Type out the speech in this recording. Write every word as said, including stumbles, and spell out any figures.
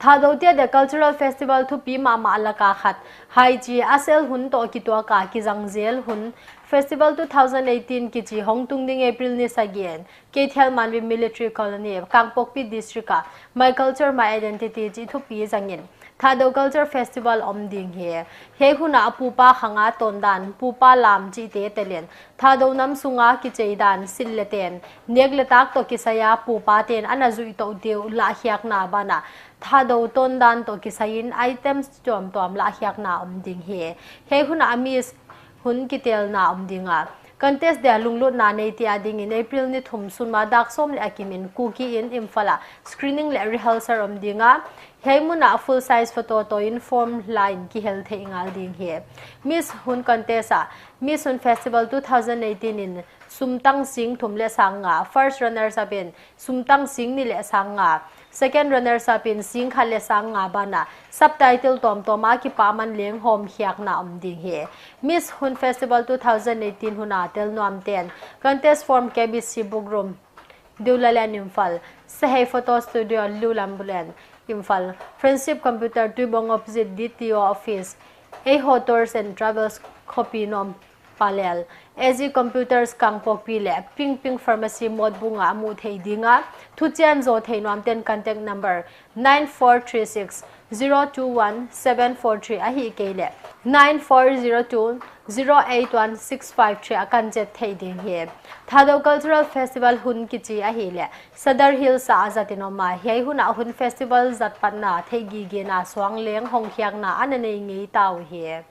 Thadou Tedia Cultural Festival thupi mama laka khat, Haichi Asel hun toh kituaka kijang jel hun, Festival two thousand eighteen kichi hongtung ding April ni sagin, Keithelmanbi Military Colony, Kangpokpi District a My Culture, My Identity chi thupi jangin Thadou Culture Festival om ding hi. Hei huna apupa khanga tondan, pupa lam chite telin, Thadou nam sunga kicheidan, sil le ten, nek le tak toh kisaiya pupa ten ana jui toh diu lahkhiakna bana, Thadou tondan toh kisaiyin items tuamtuam lahkhiakna om ding hi. Hei huna a Miss hun kitelna om dinga, contest dia lunglutna nei tia dingin April ni thum sunma dak som le akimin Kuki in Imphal a screening le rehearsal om dinga, hei muna full size photo toh in form line kihel thei ngal ding hi. Miss hun contest a, Miss hun Festival two thousand eighteen in sumtang sing thum le sang nga, first runners up in sumtang sing ni le sang nga, second runners up in sing khat le sang nga bana, subtitle tuamtuama kipaman leng hom khiakna om ding hi. Miss hun Festival two thousand eighteen huna telnuam ten, contest form K B C Book Room, Deulalen Imphal, Sehei Photo Studio, Liulambulen Imphal, Friendship Computer, Tuibong opposite D T O office, Eiho Tours and Travels, Khopi Nom Palel, A G Computers Kangpokpi le Ping Ping Pharmacy Motbung a mu thei dinga, thuchian jo thei nuam ten contact number nine four three six zero two one seven four three ahi kei le nine four zero two zero eight one six five three a kan chet thei ding hi. Thadou Cultural Festival hun kichi ahi le Sadar Hills a ajat in om a, hei huna hun festival jat patna thei gigena suang leng hong khiakna ana nei ngei tau hi.